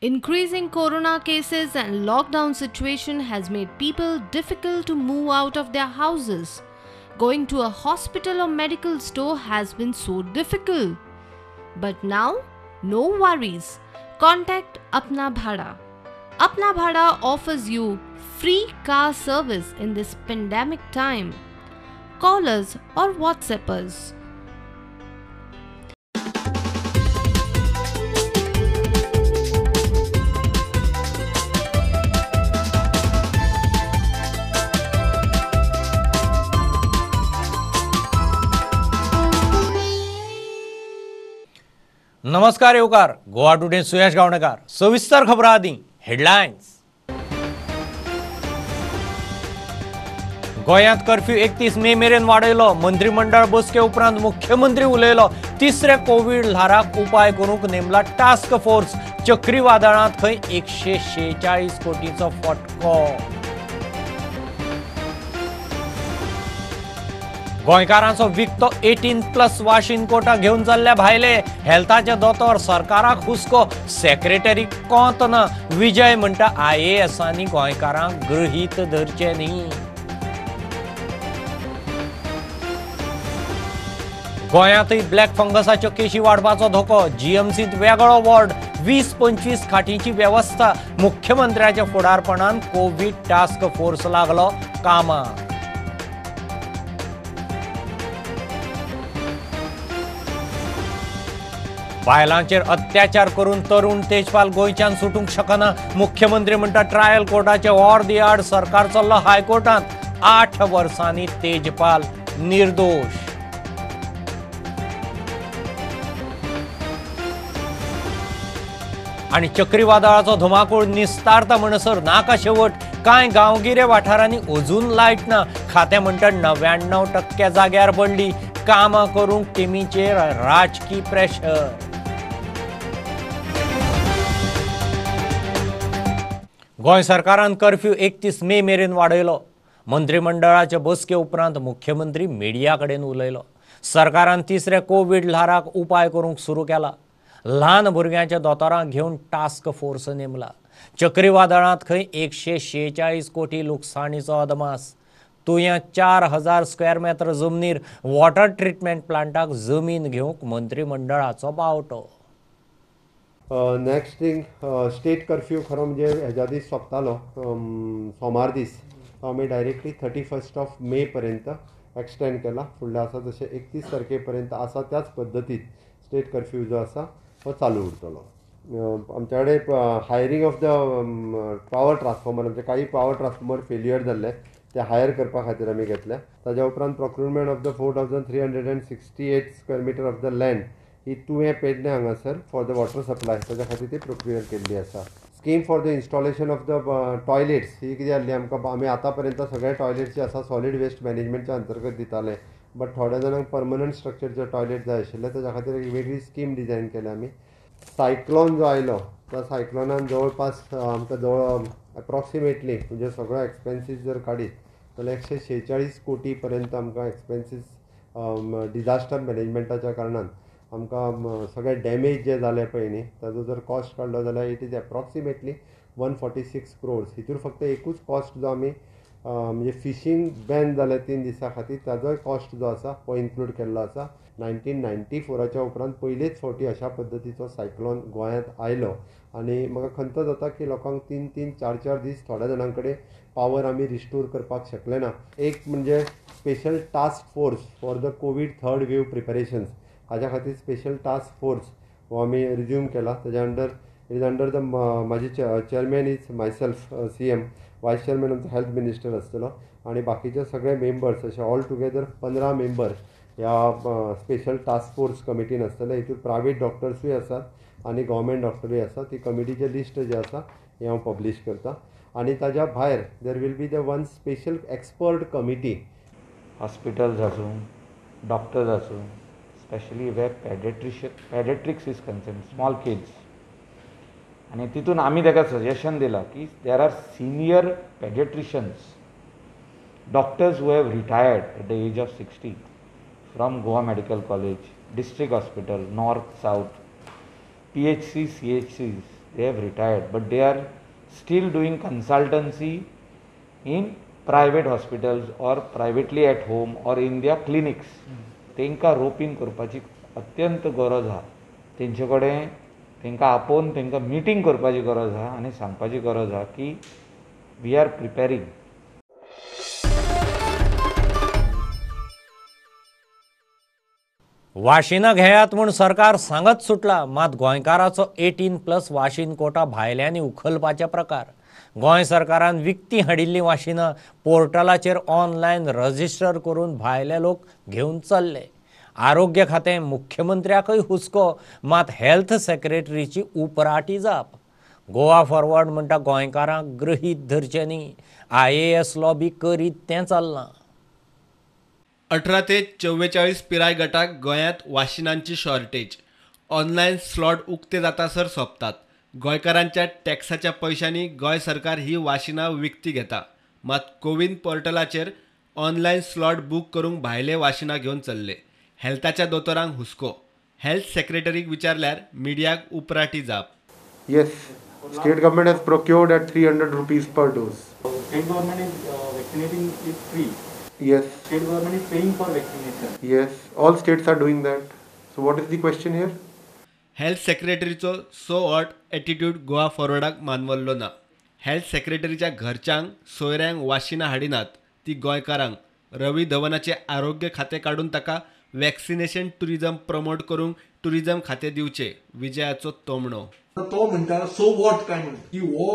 Increasing corona cases and lockdown situation has made people difficult to move out of their houses. Going to a hospital or medical store has been so difficult. But now, no worries. Contact Apna Bhada. Apna Bhada offers you free car service in this pandemic time. Call us or WhatsApp us. नमस्कार येवकार Goa today सुयश गावणेकर सविस्तर खबरां आदी headlines. गोंयांत curfew 31 मे मेरेन वाडयलो। मंत्रीमंडळ बसके उपरांत मुख्यमंत्री उलयलो। तिसऱ्या कोवीड ल्हाराक उपाय करूंक नेमला टास्क फोर्स। चक्रीवादळांत खंय 146 कोटीचो फटको। गोंयकारांचो विकतो 18+ वाशीन कोटा घेवन जाल्ल्या भायले हेल्थाचे दोतोर सरकाराक हुस्को। सेक्रेटरी कोंत ना। विजय म्हणटा आयएएसांनी गोंयकारांक गृहीत धरचे न्ही। गोंयांतय ब्लॅक फंगसाच्यो केशी वाडपाचो धोको। जीएमसींत वेगळो वॉर्ड, 20-25 खाटींची वेवस्था। मुख्यमंत्र्याच्या फुडारपणान कोवीड टास्क फोर्स लागलो कामाक। बायलांचेर अत्याचार करून तरुण तेजपाल गोंयच्यान सुटूंक शकना। मुख्यमंत्री म्हणटा ट्रायल कोर्टाचे ऑर्दी आड सरकार चल्लो हायकोर्टांत। 8 वर्सांनी तेजपाल निर्दोश। आनी चक्रीवादळाचो धुमाकूळ निस्तारता म्हणसर नाका शेवट। कांय गांवगिरे वाठारांनी अजून लायट ना। खातें म्हणटा 99% जाग्यार पडली। कामां करूंक टिमीचेर राजकी प्रेशर। गोंय सरकारान कर्फ्यू 31 मे मेरेन वाडयलो। मंत्रीमंडळाचे बसके उपरांत मुख्यमंत्री मिडिया कडेन उलयलो। सरकारान तिसऱ्या कोवीड ल्हाराक उपाय करूंक सुरू केला। ल्हान भुरग्यांच्या दोतोरांक घेवन टास्क फोर्स नेमला। चक्रीवादळांत खंय 146 कोटी लुकसाणीचो अदमास। तुयां 4000 स्क्वेअर मेटर जमनीर वॉटर ट्रिटमेंट प्लांटाक जमीन घेवंक मंत्रीमंडळाचो बावटो। नेक्स्ट थिंग स्टेट कर्फ्यू खरो म्हणजे हेज्या दीस सोंपतालो सोमार दीस, तो आमी डायरेक्टली 31 मे पर्यंत एक्सटेंड केला। फुडले आसा जशें 31 तारखे पर्यंत आसा त्याच पद्दतीत स्टेट कर्फ्यू जो आसा तो चालू उरतलो। आमच्या कडेन hiring of the power transformer, आमचे काही पावर ट्रान्सफॉर्मर फेल्युअर जाल्ले ते हायर करपा खातीर आमी घेतले। ताज्या उपरांत procurement of the 4368 square metre of the land ही तुवें पेडणे हांगासर फॉर the water supply ताज्या खातीर ती प्रोक्युअर केल्ली आसा। Scheme for the installation of the toilets ही कितें जाल्ली आमकां, आमी आतां पर्यंत सगळे टॉयलेट्स जे आसा सॉलीड वेस्ट मॅनेजमेंटच्या अंतर्गत दिताले, बट थोड्या जाणांक परमनंट स्ट्रक्चरचे टॉयलेट जाय आशिल्ले, ताज्या खातीर एक वेगळी स्कीम डिजायन केल्या आमी। सायक्लॉन जो आयलो त्या सायक्लॉनान जवळपास आमकां जवळ एप्रॉक्सिमेटली म्हणजे सगळो एक्सपेन्सीस जर काडीत जाल्यार 146 कोटी पर्यंत आमकां एक्सपेन्सीस डिजास्टर मॅनेजमेंटाच्या कारणान आमकां सगळे डॅमेज जे जाले पळय न्ही ताजो जर कॉस्ट काडलो जाल्यार it is approximately 146 crores. हितूर फक्त एकूच कॉस्ट जो आमी म्हणजे फिशींग बॅन जालें 3 दिसां खातीर ताजोय कॉस्ट जो आसा हो इन्क्लूड केल्लो आसा। 1994च्या उपरांत पयलेच फावटी अशा पद्दतीचो सायक्लॉन गोंयांत आयलो आनी म्हाका खंत जाता की लोकांक 3-3, 4-4 दीस थोड्या जाणां कडेन पावर आमी रिस्टोर करपाक शकले ना। एक म्हणजे special task force for the COVID third wave preparations हाज्या खातीर स्पेशल टास्क फोर्स हो आमी रिज्यूम केला। ताज्या under it is under the म्हाजे chairman is myself CM, vice chairman आमचो हेल्थ मिनिस्टर आसतलो आनी बाकीचे सगळे मेंबर्स अशे ऑल टुगेदर 15 मेंबर ह्या स्पेशल टास्क फोर्स कमिटीन आसतले। हितून प्रायवेट डॉक्टर्सूय आसात आनी गव्हर्मेंट डॉक्टरूय आसात। ती कमिटीचें लिस्ट जें आसा हें हांव पब्लीश करता आनी ताज्या भायर there will be the one special expert committee. Hospitals आसूं, डॉक्टर्स आसूं, specially where paediatrics is concern, small kids, आनी तितून आमी ताका सजेशन दिलां की there are senior paediatricians, doctors who have retired at the age of 60 from Goa Medical College, district hospital, north, south, PHC, CHCs. they have retired, but they are still doing consultancy in private hospitals or privately at home or in their clinics. तांकां रोपीन करपाची अत्यंत गरज आहा. तेंचे कडेन तांकां आपोवन तांकां मिटींग करपाची गरज आहा आनी सांगपाची गरज आहा की we are preparing. वाशिनां घेयात म्हूण सरकार सांगत सुटला, मात गोंयकाराचो 18+ वाशीन कोटा भायल्यांनी उखलपाचे प्रकार. गोंय सरकारान विकती हाडिल्लीं वाशिनां पोर्टलाचेर ऑनलायन रजिस्टर करून भायले लोक घेवन चल्ले. आरोग्य खातें मुख्यमंत्र्याकय हुस्को, मात हेल्थ सेक्रेटरीची उपराटी जाप. गोवा फॉरवर्ड म्हणटा गोंयकारांक गृहीत धरचें न्ही, IAS lobby करीत तें चल्लां. 18 ते 44 पिराय गटाक गोंयांत वाशिनांची शॉर्टेज. ऑनलायन स्लॉट उक्ते जातासर सोंपतात. गोंयकारांच्या टॅक्साच्या पयशांनी गोंय सरकार ही वाशिनां विकती घेता, मात कोविन पोर्टलाचेर ऑनलायन स्लॉट बूक करूंक भायले वाशिनां घेवन चल्ले. हेल्थाच्या दोतोरांक हुस्को. हेल्थ सेक्रेटरीक विचारल्यार मिडियाक उपराटी जाप. Yes, state government has procured at 300 rupees per dose. State government is vaccinating is free. Yes. State government is paying for vaccination. Yes, all states are doing that. So what is the question here? Health सेक्रेटरीचो so hot attitude Goa फॉरवर्डाक मानवल्लो ना. Health सेक्रेटरीच्या घरच्यांक सोयऱ्यांक वाशिनां हाडिनात ती गोंयकारांक. रवी धवनाचें आरोग्य खातें काडून ताका vaccination tourism promote करूंक टुरिझम खातें दिवचें, विजयाचो तोमणो. तो म्हणटा सो what काय म्हणटा की हो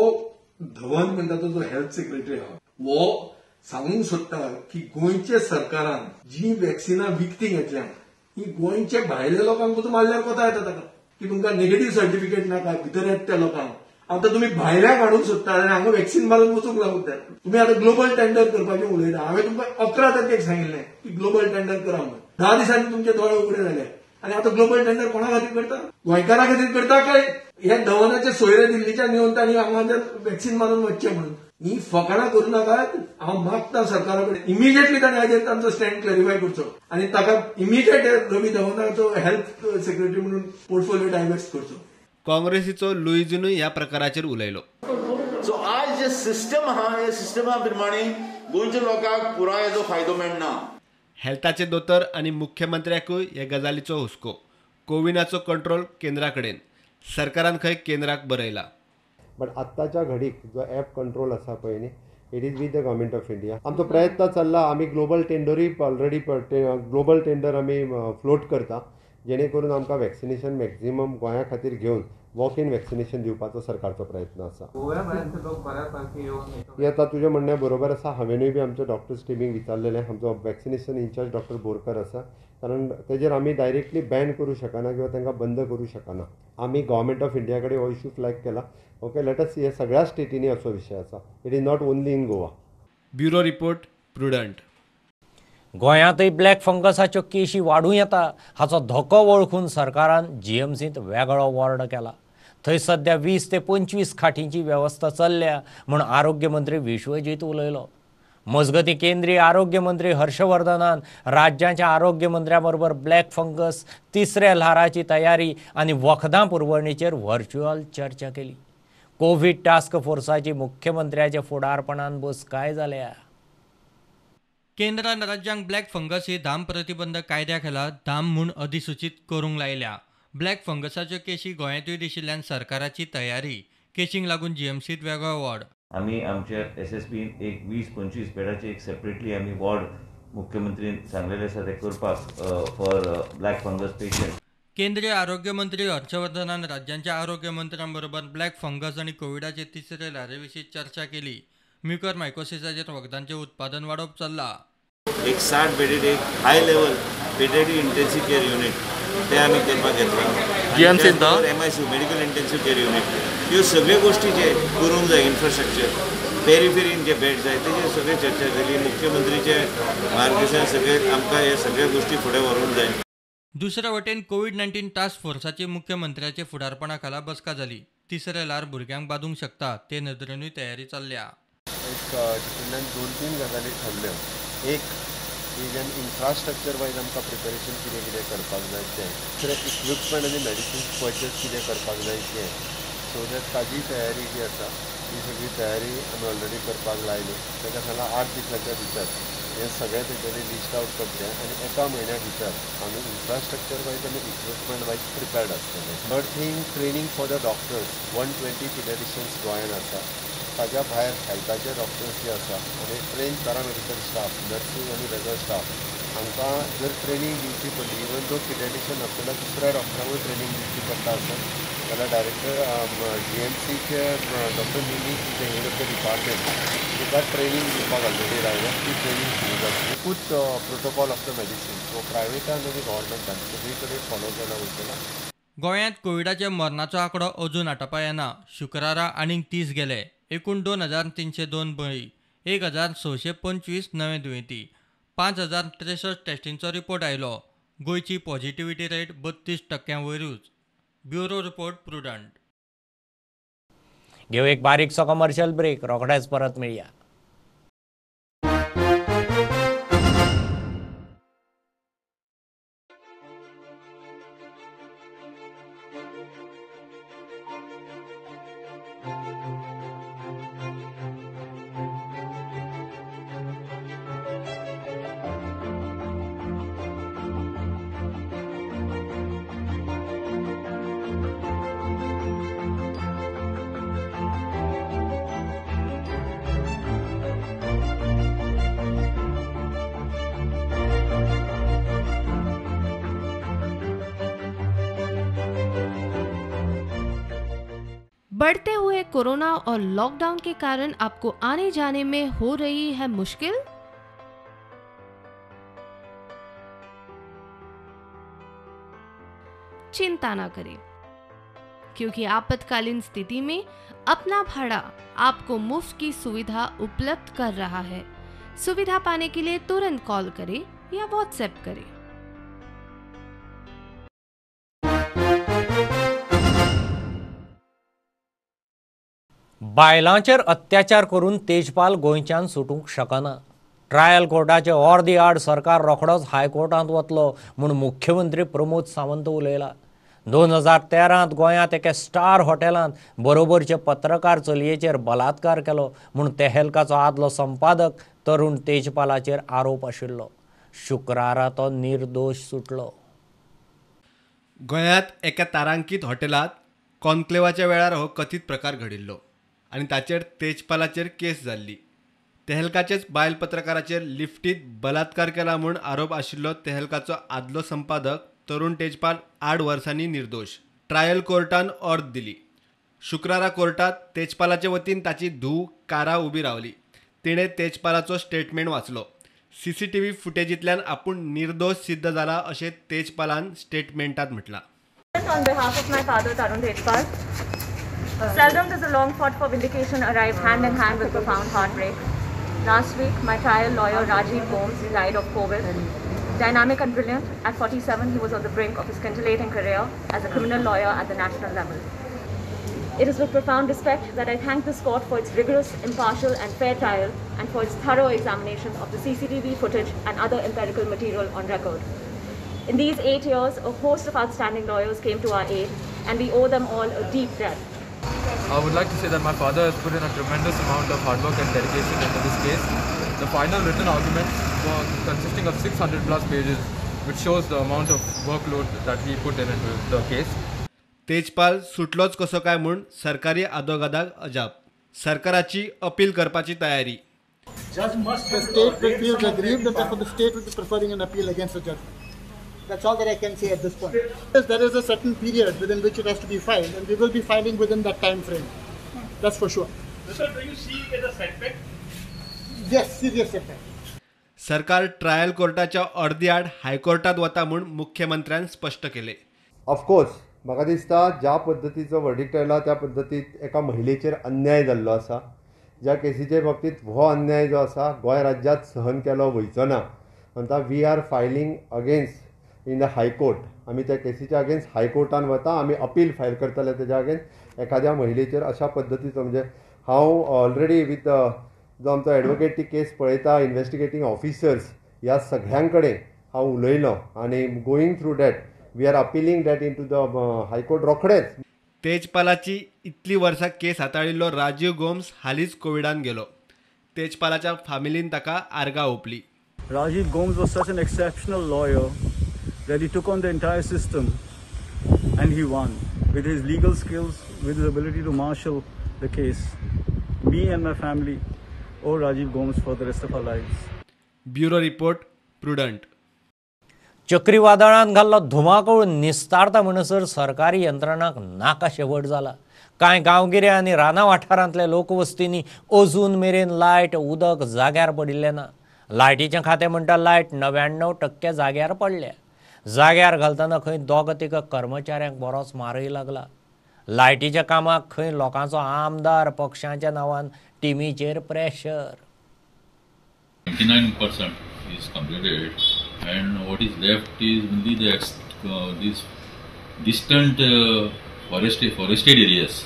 धवन म्हणटा तो जो हेल्थ सेक्रेटरी आहा हो सांगूंक सोदता की गोंयच्या सरकारान जी वॅक्सिनां विकती घेतल्या ही गोंयच्या भायल्या लोकांक पसून मारल्यार कोता येता ताका की तुमकां नेगेटीव सर्टिफिकेट नाका भितर येता त्या लोकांक. आतां तुमी भायल्याक हाडूंक सोदता आनी हांगा वॅक्सिन मारून वचूंक लागता. तुमी आतां ग्लोबल टेंडर करपाचें उलयता. हांवें तुमकां 11 तारखेक सांगिल्लें की ग्लोबल टेंडर करा म्हणून. 10 दिसांनी तुमचे दोळे उगडे जाले आनी आतां ग्लोबल टेंडर कोणा खातीर करता? गोंयकारा खातीर करता काय हे धवनाचे सोयरे दिल्लीच्यान येवन तांणी हांगा वॅक्सिन मारून वचचें म्हणून? ही फकाणां करूं नाकात. हांव मागता सरकारा कडेन इमिजिएटली ताणें हाजेर तांचो स्टँड क्लॅरिफाय करचो आनी ताका इमिजिएट रवी धवनाचो हेल्थ सेक्रेटरी म्हणून पोर्टफोलिओ डायव्हर्स करचो. काँग्रेसीचो लुईजिनूय ह्या प्रकाराचेर उलयलो. सो आज जे सिस्टम आहा हे सिस्टमा प्रमाणे गोंयच्या लोकांक पुराय हेजो फायदो मेळना. हेल्थाचे दोतोर आनी मुख्यमंत्र्याकूय हे गजालीचो हुस्को. कोविनाचो कंट्रोल केंद्रा कडेन, सरकारान खंय केंद्राक बरयला. बट आत्ताच्या घडीक जो एप कंट्रोल आसा पळय न्ही, it is with the government of India. आमचो प्रयत्न चल्ला. आमी ग्लोबल टेंडरूय ऑलरेडी ग्लोबल टेंडर आमी फ्लोट करता, जेणे करून आमकां वॅक्सिनेशन मॅक्झिमम गोंया खातीर घेवन वॉक इन वॅक्सिनेशन दिवपाचो सरकारचो प्रयत्न आसा. येता तुजें म्हणणें बरोबर आसा. हांवेनूय बी आमच्या डॉक्टर्स टिमीक विचारलेलें. आमचो वॅक्सिनेशन इन्चार्ज डॉक्टर बोरकर आसा, कारण तेजेर आमी डायरेक्टली बॅन करूं शकना किंवा तांकां बंद करूं शकना. आमी गव्हर्मेंट ऑफ इंडिया कडेन हो इशू फ्लॅग केला. Okay, let us see. हे सगळ्या स्टेटींनी असो विशय आसा. It is not only in Goa. Bureau report, Prudent. गोंयांतय black फंगसाच्यो केशी वाडूं येता हाचो धोको वळखून सरकारान जीएमसींत वेगळो वॉर्ड केला. थंय सध्या 20 ते 25 खाटींची वेवस्था चल्ल्या म्हूण आरोग्य मंत्री विश्वजीत उलयलो. मजगतीं केंद्रीय आरोग्य मंत्री हर्षवर्धनान राज्याच्या आरोग्य मंत्र्या बरोबर ब्लॅक फंगस तिसऱ्या ल्हाराची तयारी आनी वखदां पुरवणीचेर व्हर्च्युअल चर्चा केली. कोवीड टास्क फोर्साची मुख्यमंत्र्याच्या फुडारपणान बसकाय जाल्या. केंद्रान राज्यांक ब्लॅक फंगस ही धाम प्रतिबंधक कायद्या खाला धाम म्हूण अधिसूचीत करूंक लायल्या. ब्लॅक फंगसाच्यो केशी गोंयांतूय दिशिल्ल्यान सरकाराची तयारी. केशींक लागून जीएमसीत वेगळो वॉर्ड. आमी आमच्या SSBन एक 20-25 बेडाचे एक सेपरेटली आमी वॉर्ड मुख्यमंत्रीन सांगलेले आसा ते करपाक फॉर ब्लॅक फंगस पेशंट. केंद्रीय आरोग्य मंत्री हर्षवर्धनान राज्यांच्या आरोग्य मंत्र्यांबरोबर ब्लॅक फंगस आनी कोविडाचे तिसरे ल्हारे विशीं चर्चा केली. म्युकर मायकोसिसाचेर वखदांचें उत्पादन वाडोवप चल्लां. एक 60 बेडेड एक high level paediatric intensive care unit ते आमी करपाक घेतला. MICU medical intensive care unit ह्यो सगळ्यो गोश्टी जे करूंक जाय इन्फ्रास्ट्रक्चर पेरिफेरीन जे बेड जाय तेजेर सगळे चर्चा जाली. मुख्यमंत्रीचे मार्गदर्शन सगळे आमकां हे सगळ्यो गोश्टी फुडें व्हरूंक जाय. दुसरे वटेन कोविड-19 टास्क फोर्साची मुख्यमंत्र्याचे फुडारपणा खाला बसका जाली. तिसरे ल्हार भुरग्यांक बादूंक शकता ते नदरेनूय तयारी चल्ल्या. एक तितूंतल्यान 2-3 गजाली ठरल्यो. एक की जेन्ना इन्फ्रास्ट्रक्चर वायज आमकां प्रिपेरेशन कितें कितें करपाक जाय तें, दुसरें इक्विपमेंट आनी मेडिसिन्स पर्चेस कितें करपाक जाय तें, सो that ताजी तयारी जी आसा ही सगळी तयारी आमी ऑलरेडी करपाक लायली. ताच्या खाला 8 दिसाच्या भितर हें सगळें तेंच्यांनी लिस्ट आवट करचें आनी एका म्हयन्या भितर आमी इन्फ्रास्ट्रक्चर वायज आनी इक्विपमेंट वायज प्रिपेर्ड आसतले. Third thing, training for the doctors. 120 paediatricians गोंयान आसा, ताज्या भायर हेल्थाचे डॉक्टर्स जे आसा आनी ट्रेन पॅरामेडिकल स्टाफ, नर्सींग आनी वेदर स्टाफ हांकां जर ट्रेनींग दिवची पडली, इवन दो पिडियाट्रिशियन आसतल्या दुसऱ्या डॉक्टरांकूय ट्रेनींग दिवची पडटा आसत जाल्यार डायरेक्टर जीएमसीचे doctor Mini is the head of the department, तिका ट्रेनींग दिवपाक ऑलरेडी लायल्या, ती ट्रेनींग सुरू जातली. एकूच protocol of the medicine so प्रायवेटान आनी गव्हर्मेंटान सगळी कडेन फॉलो केला वयतलो. गोंयांत कोविडाच्या मरणाचो आंकडो अजून आटोवपा येना. शुक्रारा आनीक 30 गेले. एकूण 2302 बळी, 1625 नवे दुयेंती, 5063 टेस्टींचो रिपोर्ट आयलो. गोंयची positivity rate 32% वयरूच. Bureau report, Prudent. घेऊ एक बारीकसो कमर्शियल ब्रेक, रोखडेच परत मेळया. बढ़ते हुए कोरोना और लॉकडाउन के कारण आपको आने जाने में हो रही है मुश्किल? चिंता ना करें, क्योंकि आपातकालीन स्थिति में अपना भाड़ा आपको मुफ्त की सुविधा उपलब्ध कर रहा है। सुविधा पाने के लिए तुरंत कॉल करें या व्हाट्सएप करें। बायलांचेर अत्याचार करून तेजपाल गोंयच्यान सुटूंक शकना. ट्रायल कोर्टाचे अर्दी आड सरकार रोखडोच हायकोर्टांत वतलो म्हूण मुख्यमंत्री प्रमोद सावंत उलयला. 2013 गोंयांत एका स्टार हॉटेलांत बरोबरचे पत्रकार चलयेचेर बलात्कार केलो म्हूण तेहेलकाचो आदलो संपादक तरुण तेजपालाचेर आरोप आशिल्लो. शुक्रारा तो निर्दोश सुटलो. गोंयांत एका तारांकीत हॉटेलांत कॉन्क्लेवाच्या वेळार हो कथीत प्रकार घडिल्लो आनी ताचेर तेजपालाचेर केस जाल्ली. तेहलकाचेच बायल पत्रकाराचेर लिफ्टीत बलात्कार केला म्हूण आरोप आशिल्लो तेहलकाचो आदलो संपादक तरुण तेजपाल 8 वर्सांनी निर्दोश. ट्रायल कोर्टान ऑर्द दिली. शुक्रारा कोर्टात तेजपालाचे वतीन ताची धूव कारा उबी रावली. तिणें तेजपालाचो स्टेटमेंट वाचलो. सीसीटीव्ही फुटेजींतल्यान आपूण निर्दोश सिद्ध जाला अशें तेजपालान स्टेटमेंटात म्हटलां. On behalf of my father Tarun Tejpal, seldom does a long fought for vindication arrive hand in hand with profound heartbreak. Last week, my trial lawyer Rajiv Gomes died of COVID. Dynamic and brilliant, at 47 he was on the brink of his scintillating career as a criminal lawyer at the national level. It is with profound respect that I thank this court for its rigorous, impartial and fair trial and for its thorough examination of the CCTV footage and other empirical material on record. In these 8 years, a host of outstanding lawyers came to our aid and we owe them all a deep debt. I would like to say that my father has put in a tremendous amount of hard work and dedication into this case. The final written arguments were consisting of 600 plus pages, which shows the amount of workload that he put in into the case. Tejpal सुटलोच कसो काय म्हूण सरकारी आदोगादाक अजाप. सरकाराची appeal करपाची तयारी. The state will feel aggrieved and therefore the state will be preferring an appeal against the judgment. That's all that I can say at this point. There is a certain period within which it has to be filed, and we will be filing within that time frame. That's for sure. Sir, do you see it as a setback? Yes, serious setback. सरकार trial कोर्टाच्या अर्दी आड हायकोर्टात वता म्हूण मुख्यमंत्र्यान स्पश्ट केले. ऑफकोर्स म्हाका दिसता ज्या पद्दतीचो वर्डिक्ट आयला त्या पद्दतीत एका महिलेचेर अन्याय जाल्लो आसा. ज्या केसीचे बाबतींत हो अन्याय जो आसा गोंय राज्यांत सहन केलो वयचो ना. म्हणटा we are filing against in the high court. आमी त्या केसीच्या अगेन्स्ट हायकोर्टान वता, आमी अपील फायल करतले तेज्या अगेन्स्ट. एखाद्या महिलेचेर अशा पद्दतीचो म्हणजे हांव ऑलरेडी विथ जो आमचो एडवोकेट ती केस पळयता, इन्वेस्टिगेटींग ऑफिसर्स ह्या सगळ्यां कडेन हांव उलयलो आनी going through that we are appealing that into the high court रोखडेच. तेजपालाची इतली वर्सां केस हाताळिल्लो राजीव गोम्स हालींच कोविडान गेलो. तेजपालाच्या फामिलीन ताका आर्गां ओंपली. Rajiv Gomes was such an exceptional lawyer that he took on the entire system and he won with his legal skills, with his ability to marshal the case. Me and my family owe Rajiv Gomes for the rest of our lives. Bureau Report, Prudent. चक्रीवादळान घाल्लो धुमाकूळ निस्तारता म्हणसर सरकारी यंत्रणांक नाका शेवट जाला. कांय गांवगिऱ्या आनी राना वाठारांतल्या लोकवस्तींनी अजून मेरेन लायट उदक जाग्यार पडिल्लें ना. लायटीचें खातें म्हणटा लायट 99% जाग्यार पडल्या. जाग्यार घालतना खंय दोग तिग कर्मचाऱ्यांक बरोच मारय लागला. लायटीच्या कामाक खंय लोकांचो आमदार पक्षांच्या नांवान टिमीचेर pressure. 99% is completed and what is left is only the these distant forested areas.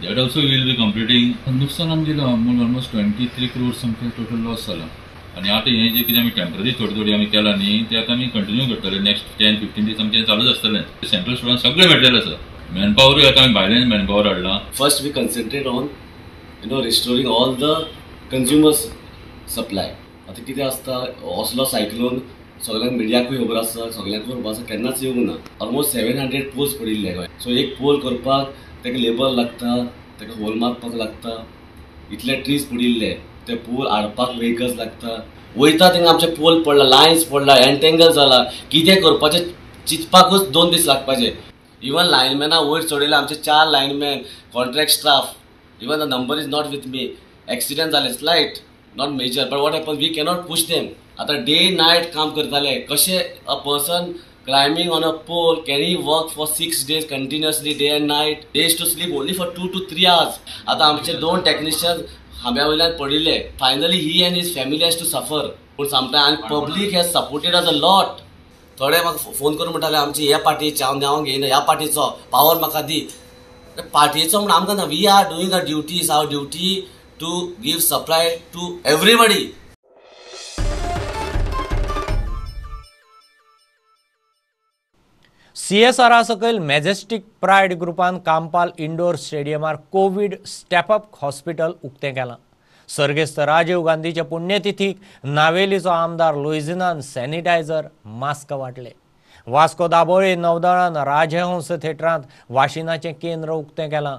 That also we will be completing. नुकसान आमचें almost 23 crores something total loss जाला. आनी आतां हें जें कितें आमी टेम्पररी थोडे थोडे आमी केलां न्ही तें आतां आमी कंटिन्यू करतले. नेक्स्ट 10-15 दीस आमचें चालूच आसतलें. सेंट्रल स्टुडंट सगळें मेळटलें आसा. मॅनपावरूय आतां आमी भायल्यान मॅनपावर हाडला. First we concentrate on restoring all the consumers supply. आतां कितें आसता असलो सायक्लोन सगळ्यांक मिडियाकूय खबर आसा, सगळ्यांकूय खबर आसा, केन्नाच येवंक ना. ऑलमोस्ट 700 पोल्स पडिल्ले गोंय. सो एक पोल करपाक ताका लेबर लागता, ताका होल मारपाक लागता, इतले ट्रीज पडिल्ले ते पोल हाडपाक वेहिकल्स लागता. वयता थिंगा आमचे पोल पडला, लायन्स पडला, एन्टेंगल जाला, कितें करपाचें चिंतपाकूच 2 दीस लागपाचे. इवन लायनमॅना वयर चडयले आमचे 4 lineman, contract staff, even the number is not with me. Accident जाले slight, not major, but what happen we cannot push them. आतां डे नायट काम करताले. कशें a person climbing on a pole can he work for 6 days continuously day and night? Days to sleep only for 2 to 3 hours. आतां आमचे 2 technician खांब्या वयल्यान पडिल्ले. Finally he and his family has to suffer. पूण sometime आनी public has supported us a lot. थोडे म्हाका phone करून म्हणटाले आमची ह्या पार्टीची हांव नांव घेयना, ह्या पार्टीचो पावर म्हाका दी. पार्टीचो म्हण आमकां ना. We are doing a duty, is our duty to give supply to everybody. CSR सकयल मॅजेस्टिक प्रायड ग्रुपान कांपाल इंडोर स्टेडियमार कोवीड स्टेपअप हॉस्पिटल उक्तें केलां. सर्गेस्त राजीव गांधीचे पुण्यतिथीक नावेलीचो आमदार लुइझिनान सॅनिटायझर मास्क वांटले. वास्को दाबोळे नवदळान राजहंस थेटरांत वाशिनाचें केंद्र उक्तें केलां.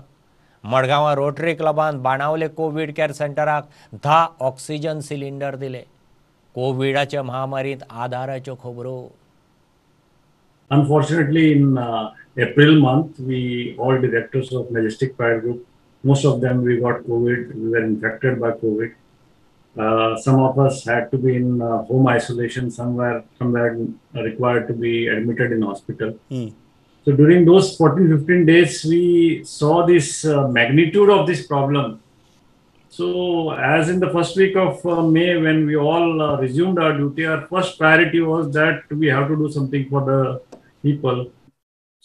मडगांवां रोटरी क्लबान बाणावले कोवीड कॅर सेंटराक 10 ऑक्सिजन सिलिंडर दिले. कोविडाच्या महामारींत आदाराच्यो खबरो. Unfortunately, in April month, we all directors of Majestic Pride Group, most of them we got COVID, we were infected by COVID. Some of us had to be in home isolation, somewhere required to be admitted in hospital. So during those 14-15 days, we saw this magnitude of this problem. So as in the first week of May, when we all resumed our duty, our first priority was that we have to do something for the people.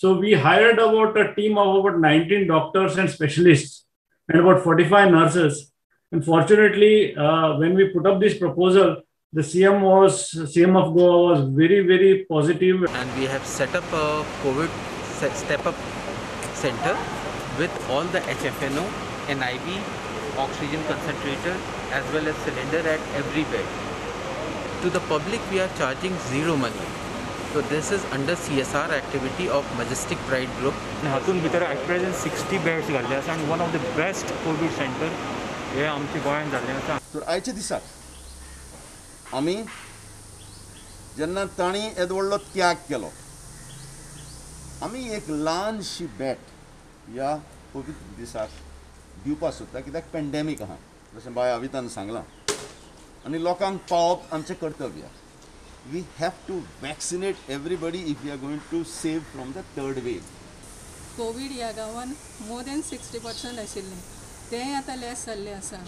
So we hired about a team of about 19 doctors and specialists and about 45 nurses. And fortunately, when we put up this proposal, the CM of Goa was very, very positive. And we have set up a COVID step-up center with all the HFNO, NIV, oxygen concentrator as well as cylinder at every bed. To the public, we are charging zero money. So this is under CSR activity of Majestic Pride Group. हातून भितर at present 60 beds घाल्ले आसा आनी one of the best COVID centre हे आमच्या गोंयांत जाल्लें आसा. तर आयच्या दिसाक आमी जेन्ना तांणी येदो व्हडलो त्याग केलो, आमी एक ल्हानशी भेट ह्या पवित्र दिसाक दिवपाक सोदता, कित्याक पेंडेमीक आहा जशें बाय अवितान सांगलां आनी लोकांक पावप आमचें कर्तव्य. We have to vaccinate everybody if we are going to save from the third wave. Covid ह्या गांवान मोर देन 60% आशिल्लें, तें आतां लेस जाल्लें आसा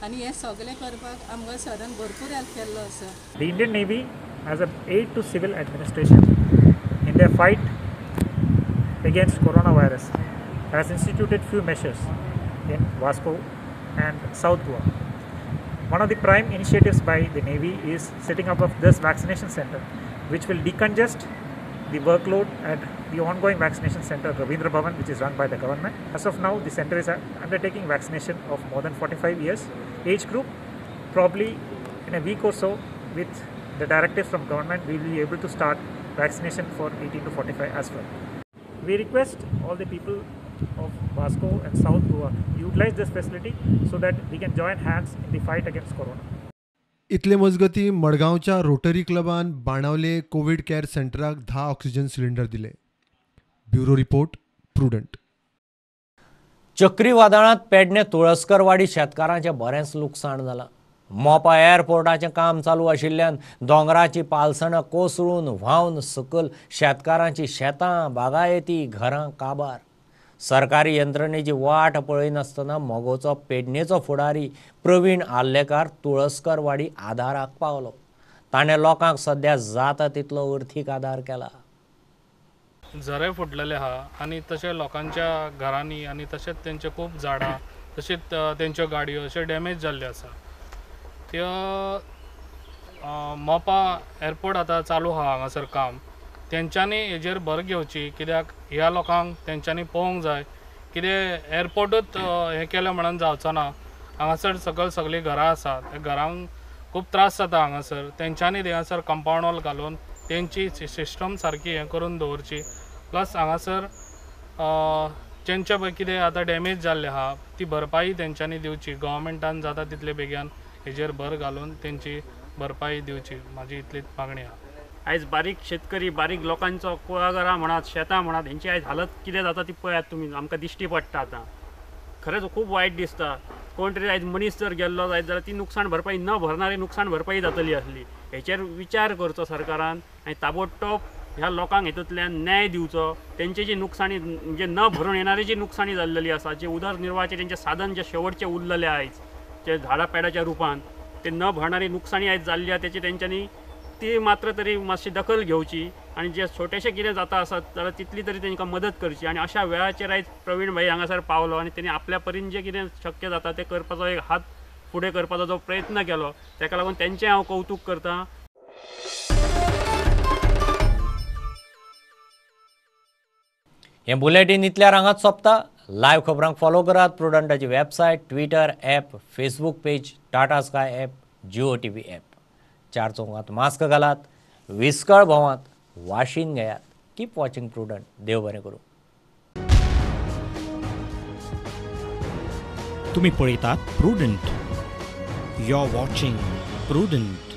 आनी हें सगळें करपाक आमकां सरान भरपूर हेल्प केल्लो आसा. The Indian Navy as an aid to civil administration in their fight against coronavirus has instituted few measures in Vasco and South Goa. One of the prime initiatives by the Navy is setting up of this vaccination center, which will decongest the workload at the ongoing vaccination center Ravindra Bhavan, which is run by the government. As of now, the center is undertaking vaccination of more than 45 years age group. Probably in a week or so, with the directive from government, we will be able to start vaccination for 18 to 45 as well. We request all the people of Vasco and South Goa utilize this facility so that we can join hands in the fight against corona. इतले मजगती मडगांवच्या rotary क्लबान Banavali covid care सेंटराक 10 oxygen cylinder दिले. Bureau report, Prudent. चक्रीवादळांत पेडणे तुळसकरवाडी शेतकारांचें बरेंच लुकसाण जालां. मोपा एअरपोर्टाचें काम चालू आशिल्ल्यान दोंगराची पालसणां कोसळून व्हांवन सकल शेतकारांची शेतां, बागायती, घरां काबार. सरकारी यंत्रणेची वाट पळयनासतना मगोचो पेडणेचो फुडारी प्रवीण आर्लेकार तुळसकरवाडी आदाराक पावलो. ताणें लोकांक सद्या जाता तितलो अर्थीक आदार केला. झरे फुटलेले आहा आनी तशें लोकांच्या घरांनी आनी तशेंच तेंचे खूब झाडां तशेंच तेंच्यो गाडयो अशें डॅमेज जाल्ल्यो आसा. त्यो मोपा एअरपोर्ट आतां चालू आहा हांगासर काम, तेंच्यांनी हेजेर भर घेवची, कित्याक ह्या लोकांक तेंच्यांनी पळोवंक जाय. कितें एअरपोर्टूच हें केलें म्हणून जावचो ना. हांगासर सकयल सगळीं घरां आसा, त्या घरांक खूब त्रास जाता हांगासर. तेंच्यांनी थंयसर कंपावंड वॉल घालून तेंची सिस्टम सारकी हें करून दवरची. प्लस हांगासर तेंचे पळय कितें आतां डॅमेज जाल्लें आहा ती भरपाई तेंच्यांनी दिवची. गव्हर्मेंटान जाता तितले बेगीन हेजेर भर घालून तेंची भरपाई दिवची, म्हाजी इतलीच मागणी आहा. आयज बारीक शेतकरी, बारीक लोकांचो कुळागरां म्हणात, शेतां म्हणात, हेंची आयज हालत कितें जाता ती पळयात तुमी, आमकां दिश्टी पडटा. आतां खरेंच खूब वायट दिसता. कोण तरी आयज मनीस जर गेल्लो जायत जाल्यार ती नुकसाण भरपाई न भरणारी नुकसाण भरपाई जातली आसली. हेचेर विचार करचो सरकारान आनी ताबडतोब ह्या लोकांक हेतूंतल्यान न्याय दिवचो. तेंची जी नुकसाणी म्हणजे न भरून येणारी जी नुकसाणी जाल्लेली आसा, जे उदरनिर्वाहाचें तेंचें साधन जे शेवटचें उरलेलें आयज जे झाडां पेडाच्या रुपान, ते न भरणारी नुकसाणी आयज जाल्ली आसा तेची तेंच्यांनी ती मात्र तरी मातशी दखल घेवची आनी जे छोटेशें कितें जाता आसत जाल्यार तितली तरी तांकां मदत करची. आनी अशा वेळाचेर आयज प्रवीण भाई हांगासर पावलो आनी तेणी आपल्या परीन जें कितें शक्य जाता तें करपाचो एक हात फुडें करपाचो जो प्रयत्न केलो ताका लागून तेंचें हांव कौतूक करतां. हें बुलेटीन इतल्यार हांगाच सोंपता. लायव्ह खबरांक फॉलो करात प्रुडंटाची website, Twitter app, Facebook page, Tata Sky app, Jio TV app. चार चौगांत मास्क घालात, विस्कळ भोंवात, वाशीन घेयात. Keep watching Prudent. देव बरें करूं. तुमी पळयतात Prudent. You are watching Prudent.